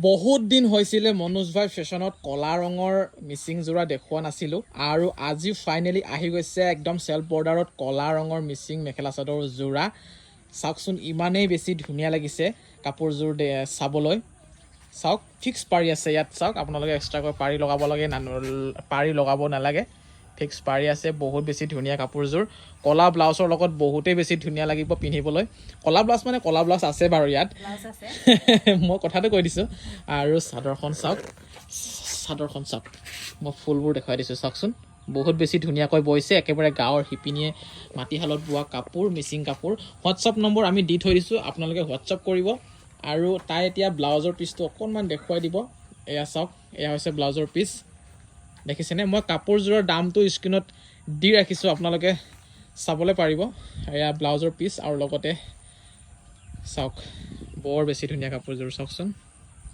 বহুত দিন হৈছিলে মনোজ ভাই ফেশ্বনত কলা ৰঙৰ মিচিং যোৰা দেখুওৱা নাছিলোঁ আৰু আজি ফাইনেলি আহি গৈছে একদম চেল্ফ বৰ্ডাৰত কলা ৰঙৰ মিচিং মেখেলা চাদৰ যোৰা। চাওকচোন, ইমানেই বেছি ধুনীয়া লাগিছে কাপোৰযোৰ চাবলৈ। চাওক, ফিক্স পাৰি আছে ইয়াত। চাওক, আপোনালোকে এক্সট্ৰাকৈ পাৰি লগাব লাগে না পাৰি লগাব নালাগে, ফিক্স পাৰি আছে। বহুত বেছি ধুনীয়া কাপোৰযোৰ। ক'লা ব্লাউজৰ লগত বহুতেই বেছি ধুনীয়া লাগিব পিন্ধিবলৈ। ক'লা ব্লাউজ মানে ক'লা ব্লাউজ আছে বাৰু ইয়াত। ব্লাউজ আছে। মই কথাটো কৈ দিছোঁ। আৰু চাদৰখন চাওক, চাদৰখন চাওক। মই ফুলবোৰ দেখুৱাই দিছোঁ, চাওকচোন। বহুত বেছি ধুনীয়াকৈ বৈছে। একেবাৰে গাঁৱৰ শিপিনীয়ে মাটিশালত বোৱা কাপোৰ, মিচিং কাপোৰ। হোৱাটছআপ নম্বৰ আমি দি থৈ দিছোঁ, আপোনালোকে হোৱাটছআপ কৰিব। আৰু তাই এতিয়া ব্লাউজৰ পিচটো অকণমান দেখুৱাই দিব। এয়া চাওক, এয়া হৈছে ব্লাউজৰ পিচ, দেখিছেনে? মই কাপোৰযোৰৰ দামটো স্ক্ৰীণত দি ৰাখিছোঁ, আপোনালোকে চাবলৈ পাৰিব। এয়া ব্লাউজৰ পিচ আৰু লগতে চাওক, বৰ বেছি ধুনীয়া কাপোৰযোৰ, চাওকচোন।